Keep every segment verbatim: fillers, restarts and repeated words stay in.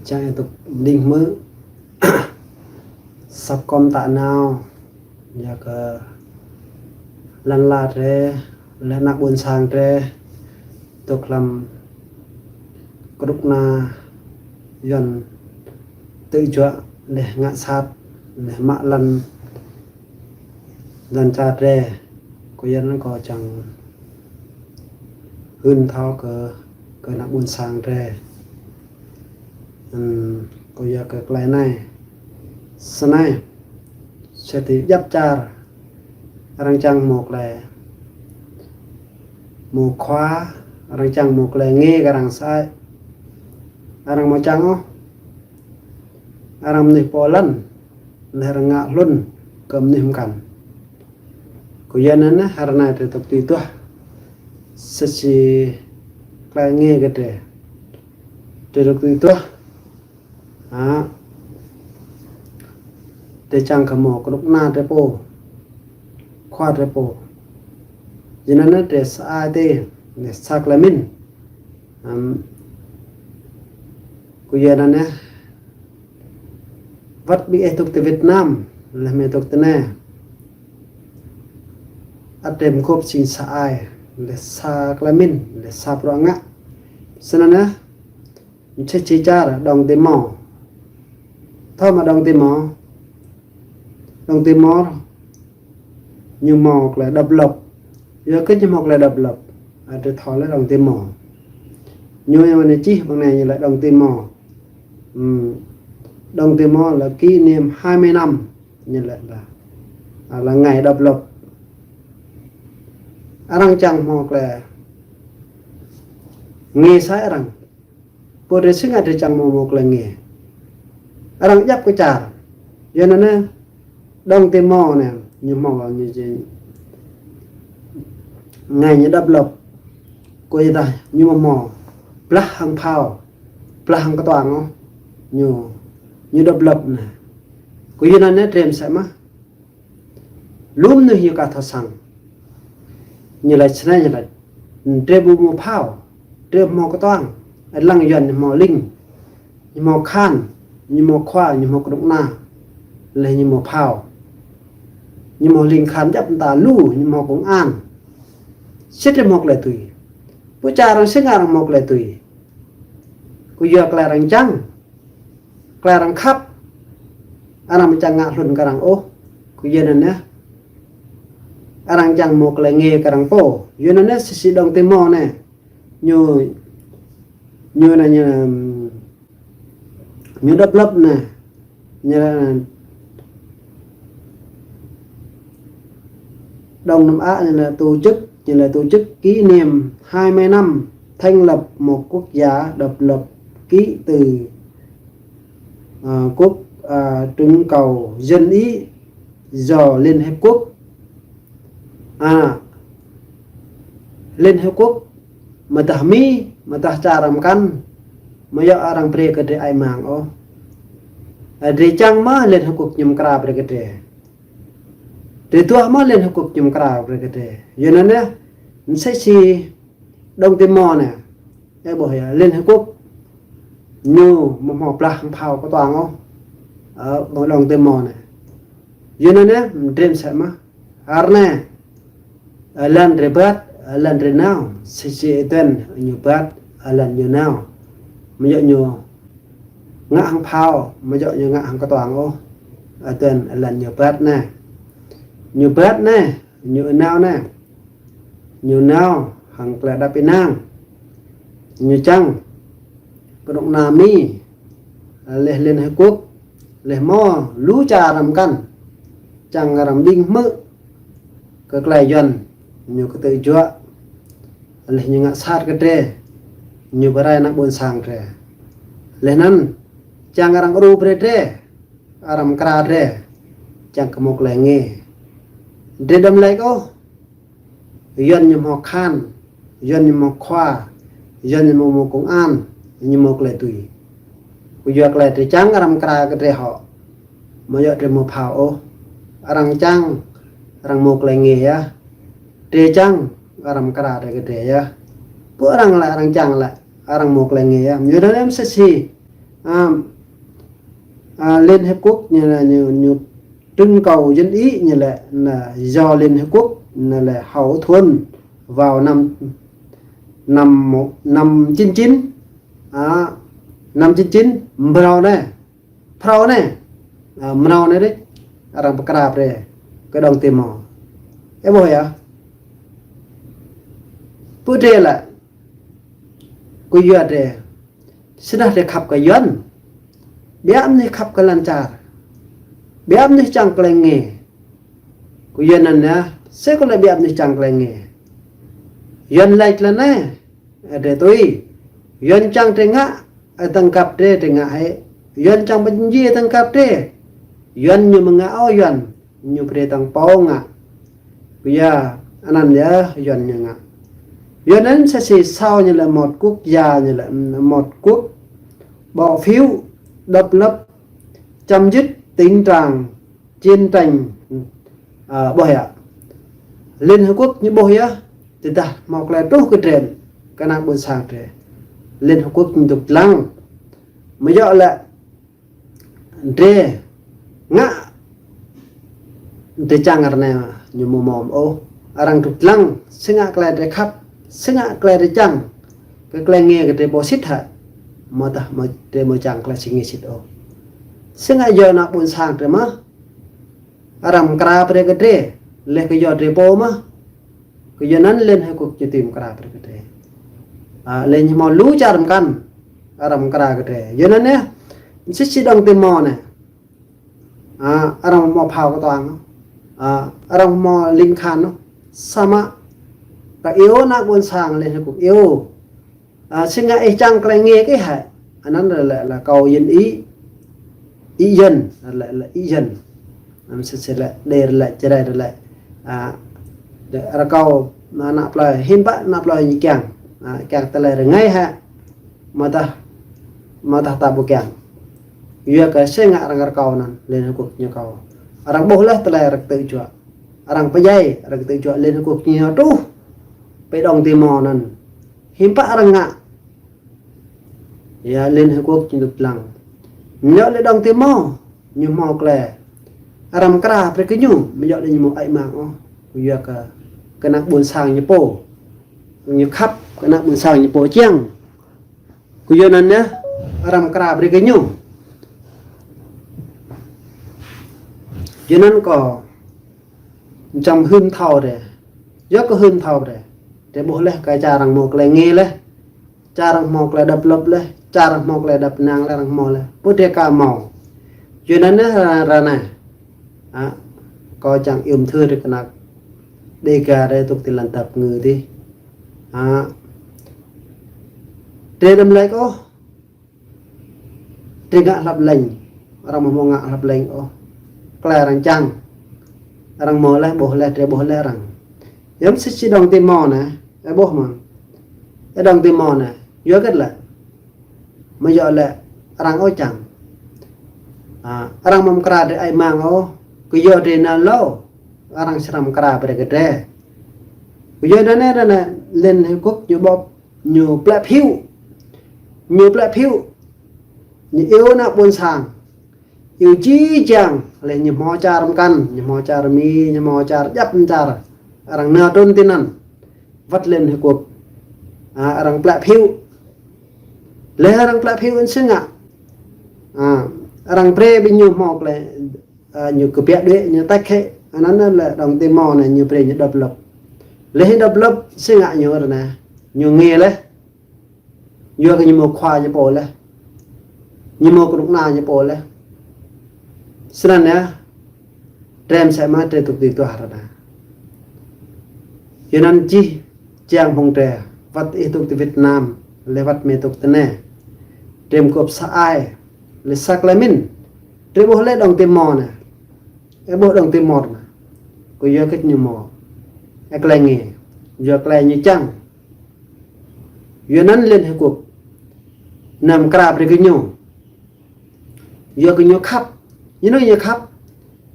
Čang ih dŏ ƀing hmư̆, săp kŏm ta nao, yua kơ lăn ala drơi, lĕ ană ƀôn sang drơi, dŏ hlăm kơnuk kơna Yuan tơjuă, lĕ ngă sat, lĕ mă lăn lăn čar drơi. Kơ yua anŭn kâo čang hưn thâo kơ, kơ ană ƀôn sang drơi. Ừm, kơ yua kơ tơlơi anai. Snei, sĭt djăp čar, arăng čang hmâo tơlơi, hmâo khua, arăng čang hmâo tơlơi ngă kơ arăng sơai. Arăng hmâo čang ôh, arăng mơnuih pô lăn, lĕ arăng ngă hlŭn kơ mơnuih mơkăn. Kơ yua anŭn, hrơi anai drơi dŏ tui duah sĭt tơlơi ngă kơ drơi. Drơi dŏ tui duah, hă, drơi čang kơ hmâo kơnuk kơna drơi pô, khua drơi pô. Yua anŭn drơi sơai tê, drơi sa tơlơi mĭn. Ừm, kơ yua anŭn, wơ̆t ƀing ih dŏ tơ Việt Nam, lĕ hmâo dŏ tơ anai, ăt drơi mơkŏp sĭt sơai, lĕ sa tơlơi mĭn, lĕ sa bruă ngă. Snăn, mơsĭt čar Đông Timor. Thâo mă Đông Timor. Đông Timor, ñu hmâo tơlơi độc lập. Yua kơ ñu hmâo tơlơi độc lập, ăt drơi thâo lĕ Đông Timor. Ñu yua anai čih ƀơi anai ñu lĕ Đông Timor. Ừm, Đông Timor là kỷ niệm hai mươi năm, ñu lĕ lah, à, là ngày độc lập. Arăng čang hmâo tơlơi ngă sat arăng. Pô drơi sĭt ngă drơi čang hmâo hmâo tơlơi ngă. Arăng djăp kơ čar. Yua anŭn, Đông Timor anai, ñu hmâo ñu či ngă ñu độc lập. Kơ yua dah ñu hmâo blah hăng phao, blah hăng kơtuang ôh. Ñu, ñu độc lập anai. Kơ yua anŭn drơi mơsĭt mă. Lu mơnuih ñu ka thâo săng. Ñu laĭ snei ñu laĭ: drơi ƀu hmâo phao, drơi hmâo kơtuang, lăng Yuan ñu hmâo ling, ñu hmâo khan, ñu hmâo khua, ñu hmâo kơnuk kơna, lĕ ñu hmâo phao. Ñu hmâo ling khan djăp mơta lu, ñu hmâo công an. Sĭt drơi hmâo tơlơi tui. Pô čar arăng sĭt ngă arăng hmâo tơlơi tui. Kơ yua tơlơi arăng čang, tơlơi arăng khăp, arăng ƀu čang ngă hlŭn kơ arăng ôh. Kơ yua anŭn, arăng čang hmâo tơlơi ngă kơ arăng pô. Yua anŭn sĭt Đông Timor anai, ñu, ñu anai ñu, ñu độc lập anai, ñu Đông Nam Á anai là tổ chức, ñu là tổ chức kỷ niệm hai mươi năm thành lập một quốc gia độc lập ký từ, à, quốc, à, trưng cầu dân ý do Liên Hiệp Quốc. À, Liên Hiệp Quốc, mơdah Mi, mơdah čar mơkăn, mơyŏ arăng brơi kơ drơi ai mang ôh. Drơi čang mă Liên Hiệp Quốc ñu mơkra brơi kơ drơi. Drơi duah mă Liên Hiệp Quốc ñu mơkra brơi kơ drơi. Yua anŭn, mơsĭt čar Đông Timor anai, ơ, ƀuh yơh, Liên Hiệp Quốc ñu hmâo blah hăng phao kơtuang ôh. Ơ, ƀơi Đông Timor anai. Yua anŭn, drơi mơsĭt mă. Hrơi anai, ơ, lăn drơi rơbat, ơ, lăn drơi nao, sĭt sĭt ih tuan ñu rơbat, ơ, lăn ñu nao. Mơyŏ ñu ngă hăng phao, mơyŏ ñu ngă hăng kơtuang ôh. Ơ, tuan, ơ, lăn ñu rơbat anai. Ñu rơbat anai, ñu nao anai. Ñu nao hăng tơlơi đăp ih nang. Ñu čang kơnuk kơna Mi, lĕ Liên Hiệp Quốc, lĕ hmâo lu čar mơkăn, čang arăng ƀing hmư̆ kơ tơlơi Yuan ñu kơ tơjuă, lĕ ñu ngă sat kơ drơi, ñu pơrai ană ƀôn sang drơi. Lĕ anŭn, čang arăng ru brơi drơi, arăng mơkra drơi, čang kơ hmâo tơlơi ngă. Drơi đăm laĭ ôh, Yuan ñu hmâo khan, Yuan ñu hmâo khua, Yuan ñu hmâo, hmâo công an, ñu hmâo tơlơi tui. Kơ yua tơlơi drơi čang arăng mơkra kơ drơi hŏ. Mơyŏ drơi hmâo phao ôh. Arăng čang, arăng hmâo tơlơi ngă yơh. Drơi čang, arăng mơkra drơi kơ drơi yơh. Pô arăng lĕ, arăng čang lĕ, arăng hmâo tơlơi ngă yơh. Yua anŭn mơsĭt čar À, à, Liên Hiệp Quốc ñu lĕ ñu, ñu trưng cầu dân Ý ñu lĕ là do Liên Hiệp Quốc ñu lĕ hậu thuẫn vào năm năm một, năm chín chín, à, năm chín chín, mrâo anai, phrâo anai, à, mrâo anai đĕ, arăng pơkra brơi kơ Đông Timor. Ơ ƀuh yơh. Pơ drơi lĕ, kơ yua drơi, sĭt dah drơi khăp kơ Yuan, biă mơnuih khăp kơ lŏn čar, biă mơnuih čang tơlơi nge. Kơ Yuan anŭn yơh, sĭt kơ lĕ biă mơnuih čang tơlơi nge. Yuan laĭ tơlơi anai, ơ, drơi tui. Yuan čang drơi ngă, ơ, tơlơi khăp drơi, drơi ngă hĕ. Yuan čang pơjing tơlơi khăp drơi. Yuan ñu mơngă ôh Yuan, ñu brơi tơlơi pô ngă. Kơ yua anŭn yơh Yuan ñu ngă. Yuan anŭn sĭt sĭt ñu lĕ một quốc gia, ñu lĕ một quốc bỏ phiếu độc lập, chấm dứt tình trạng chiến tranh, à, ƀuh yơh. Liên Hợp Quốc ñu ƀuh yơh, tơdah hmâo tơlơi truh kơ drơi, kơ ană ƀôn sang drơi, Liên Hợp Quốc ñu dŏ lăng. Mơ̆ yơh lĕ drơi ngă drơi čang ră anai ñu mơ̆ mơ̆ ôh. Arăng dŏ lăng, sĭt ngă tơlơi drơi khăp, sĭt ngă tơlơi drơi čang. Kơ tơlơi nge kơ drơi pô sĭt hă. Mơ̆ tah mơ̆ drơi mơ̆ čang tơlơi sĭt nge sĭt ôh. Sĭt ngă yua ană ƀôn sang drơi mơ̆. Arăng pơkra brơi kơ drơi, lĕ kơ yua drơi pô mơ̆. Kơ yua anŭn Liên Hợp Quốc ñu tui pơkra brơi kơ drơi. À, lĕ ñu hmâo lu čar mơkăn, arăng pơkra kơ drơi. Yua anŭn yơh, sĭt sĭt Đông Timor anai. À, arăng hmâo phao kơ tuang, à, arăng hmâo ling khan, samơ̆ kơ iâu ană ƀôn sang Liên Hợp Quốc iâu. À, sĭt ngă ih čang tơlơi nge kơ ih hă. Anŭn lĕ, lĕ, lĕ kâo Yuan Ý, Ý dân, lĕ, lĕ Ý dân. Anŭn sĭt sĭt lĕ, đe lĕ, Jrai lĕ. À, lĕ rơkâo ană plơi, hiư̆m pă ană plơi ñu kiăng. À, kiăng tơlơi rơngai hă. Mơ̆ tah, mơ̆ tah ta ƀu kiăng. Yua kơ sĭt ngă arăng rơkâo anŭn, Liên Hợp Quốc ñu kâo. Arăng ƀuh laih tơlơi arăng tơjuă. Arăng pơdjai, arăng tơjuă Liên Hợp Quốc ñu truh pơ Đông Timor anŭn. Hiư̆m pă arăng ngă. Yua Liên Hợp Quốc ñu dŏ lăng. Mơ̆ yơh lĕ Đông Timor, ñu hmâo tơlơi. Arăng pơkra brơi kơ ñu, mơ̆ yơh lĕ ñu hmâo ai mang ôh. Yua kơ, kơ ană ƀôn sang ñu pô. Ñu khăp, kơ ană ƀôn sang ñu pô čiăng. Kơ yua anŭn yơh, arăng pơkra brơi kơ ñu. Yua anŭn kâo, čang hưn thâo drơi. Yua kơ hưn thâo drơi. Drơi ƀuh laih kơ čar arăng hmâo tơlơi nge laih. Čar arăng hmâo tơlơi độc lập laih. Čar arăng hmâo tơlơi đăp năng laih, arăng hmâo laih. Pơ drơi ka hmâo. Yua anŭn yơh ră, ră anai. À, kâo čang iâu mơthưr drơi kơ ană Dêga drơi dŏ ti lŏn tơnah ngư dih. À, drơi đăm laĭ ôh. Drơi ngă hlăp leng. Arăng mơ̆ hmâo ngă hlăp leng ôh. Tơlơi arăng čang. Arăng hmâo laih, ƀuh laih, drơi ƀuh laih arăng. Yua mơ̆ sĭt sĭt Đông Timor anai, ơ ƀuh mơ̆. Ơ Đông Timor anai, yua hơget lĕ. Mơ̆ yơh lĕ, arăng ôh čang. À, arăng mơ̆ pơkra drơi ai mang ôh, kơ yua drơi nao lâo, arăng srăm pơkra brơi kơ drơi. Kơ yua anŭn anai, anŭn anai, Liên Hợp Quốc ñu ƀuh, ñu plĕ phiu. Ñu plĕ phiu. Ñu iâu ană ƀôn sang. Iâu či čiăng, lĕ ñu hmâo čar mơkăn, ñu hmâo čar Mi, ñu hmâo čar djăp čar. Arăng nao trŭn ti anŭn. Wơ̆t Liên Hợp Quốc. À, arăng plĕ phiu. Lĕ arăng plĕ phiu anŭn sĭt ngă. À, arăng brơi ƀing ñu hmâo tơlơi, à, ñu kơ biă đuaĭ, ñu tĕk hĕ. Anŭn lĕ Đông Timor anai ñu brơi ñu độc lập. Lĕ độc lập sĭt ngă ñu ră anai. Ñu nge laih. Yua kơ ñu hmâo khua ñu pô laih. Ñu hmâo kơnuk kơna ñu pô laih. Snăn yơh, drơi mơsĕ mă drơi dŏ ti tuah ră anai. Yua anŭn čih čiăng phung drơi, wơ̆t ih dŏ ti Việt Nam, lĕ wơ̆t mơi dŏ ti anai. Drơi mơ̆ gŏp sa ai, lĕ sa tơlơi mĭn. Drơi ƀuh lĕ Đông Timor anai. Ơ ƀuh Đông Timor anai. Kơ yua hơget ñu hmâo. Ơ tơlơi nge. Yua tơlơi ñu čang. Yua anŭn Liên Hợp Quốc nao pơkra brơi kơ ñu. Yua kơ ñu khăp. Ñu anŭn ñu khăp.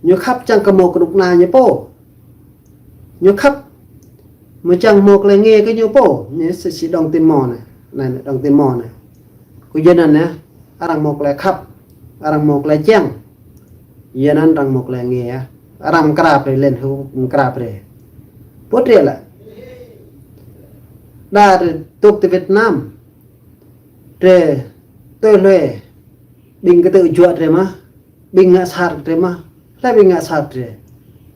Ñu khăp čang kơ hmâo kơnuk kơna ñu pô. Ñu khăp. Mơ̆ čang hmâo tơlơi nge kơ ñu pô. Ñu sĭt sĭt Đông Timor anai. Anai, anai Đông Timor anai. Kơ yua anŭn anai. Arăng hmâo tơlơi khăp, arăng hmâo tơlơi čang. Yua anŭn arăng hmâo tơlơi ngă. Arăng mơkra brơi, Liên Hợp Quốc mơkra brơi. Pô drơi lĕ. Đa drơi tŭk ti Việt Nam. Drơi tui hlue. Ƀing kơtư̆ juă drơi mơ̆. Ƀing ngă sat drơi mơ̆. Hlơi ƀing ngă sat drơi.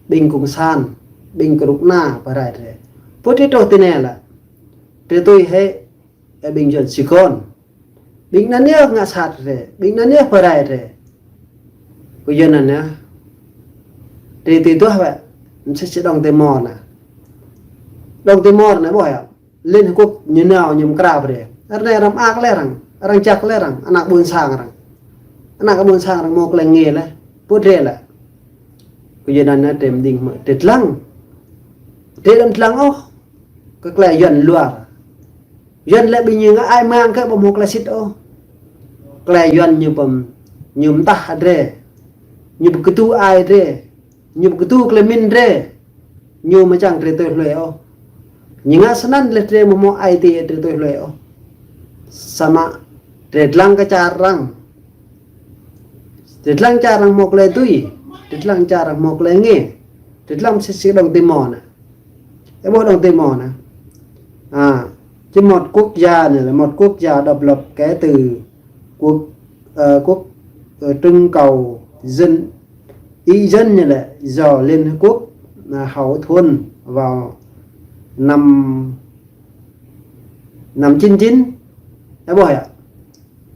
Ƀing kông san. Ƀing kơnuk kơna pơrai drơi. Pô drơi truh ti anai lĕ. Drơi tui hĭ. Ơ ƀing Yuan Sài Gòn. Ƀing anŭn yơh ngă sat drơi. Ƀing anŭn yơh pơrai drơi. Kơ Yuan anŭn yơh. Drơi tui tuh wĕ. Msĕ si Đông Timor anai. Đông Timor anai ƀuh yơh. Liên Hợp Quốc ñu nao ñu mơkra brơi. Arăng anai arăng mơak lĕ arăng. Arăng jak lĕ arăng. Ană ƀôn sang arăng. Ană ƀôn sang arăng hmâo tơlơi ngă lĕ. Pô drơi lĕ. Kơ Yuan anŭn yơh drơi mơđing mơ̆. Drơi lăng. Drơi lăng lăng ôh. Kơ tơlơi Yuan luar. Yuan lĕ ƀing ñu ngă ai mang kơ ƀu hmâo tơlơi sĭt ôh. Tơlơi Yuan ñu pơm, ñu mơtah drơi. Ñu pơkơtu ai drơi. Ñu pơkơtu tơlơi mĭn drơi. Ñu mơčang drơi tui hlue ôh. Ñu ngă snăn lĕ drơi ƀu hmâo ai tiê drơi tui hlue ôh. Samơ̆ drơi lăng kơ čar arăng. Drơi lăng čar arăng hmâo tơlơi tui. Drơi lăng čar arăng hmâo tơlơi ngă. Drơi lăng msĕ si Đông Timor anai. Ơ ƀuh Đông Timor anai. À, chỉ một quốc gia này là một quốc gia độc lập kể từ quốc, ờ, quốc, ờ, trưng cầu dân, ý dân như là do Liên Hợp Quốc, à, hậu thuẫn vào năm, năm chín chín. Ơ ƀuh yơh.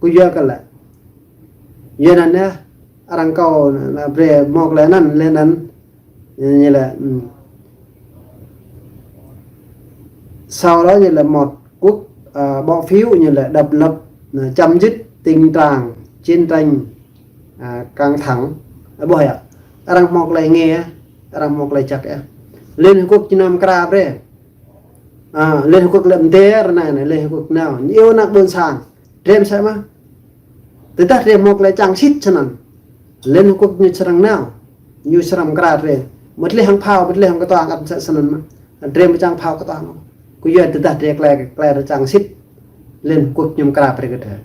Kơ Yuan kơ lĕ. Yuan anŭn yơh. Arăng kâo anŭn brơi hmâo tơlơi anŭn, tơlơi anŭn. Ñu lĕ, ừm. Sau đó ñu lĕ một quốc, à, bỏ phiếu ñu lĕ độc lập, à, chấm dứt tình trạng chiến tranh, à, căng thẳng. À, ƀuh yơh. Arăng hmâo tơlơi ngă, arăng hmâo tơlơi jak yơh. Liên Hợp Quốc ñu nao mơkra brơi. À, Liên Hợp Quốc lĕ mơdêr anai anai, Liên Hợp Quốc nao. Ñu iâu ană ƀôn sang. Drơi mơsĕ mơ̆. Tơdah drơi hmâo tơlơi čang sĭt snăn. Liên Hợp Quốc ñu srăng nao. Ñu srăng mơkra drơi. Mơ̆ tơlơi hăng phao, mơ̆ tơlơi hăng kơtuang ăt mơsĕ snăn mơ̆. Drơi mơčang phao kơtuang. Kơ Yuan tơdah drơi tơlơi, tơlơi čang sĭt. Liên Hợp Quốc ñu mơkra brơi kơ drơi.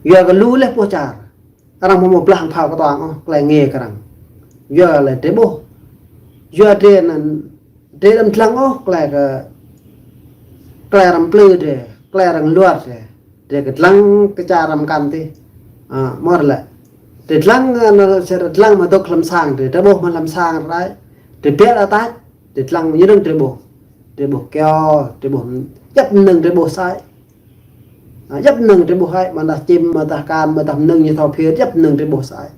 Yua kơ lu lĕ pô čar. Arăng hmâo mơ̆ blah hăng phao kơtuang ôh, tơlơi ngă kơ arăng. Yua lĕ drơi ƀuh. Yua drơi anŭn, drơi đăm lăng ôh, tơlơi kơ, tơlơi arăng plư drơi, tơlơi arăng luar drơi. Drơi kơ lăng kơ čar arăng kăn tih. À, mơ̆ lĕ. Drơi lăng, anŭn, drơi lăng mơ̆ dŏ hlăm sang drơi, drơi ƀuh mơ̆ hlăm sang rai. Drơi biă ataih, drơi lăng ñu dơ̆ng drơi ƀuh. Drơi ƀuh kơyâo, drơi ƀuh, djŏp mơnơ̆ng drơi ƀuh sơăi. À, djŏp mơnơ̆ng drơi ƀuh hơăi, mơ̆ dah čim, mơ̆ dah kan, mơ̆ dah mơnơ̆ng ñu thâo phiơr, djŏp mơnơ̆ng drơi ƀuh sơăi.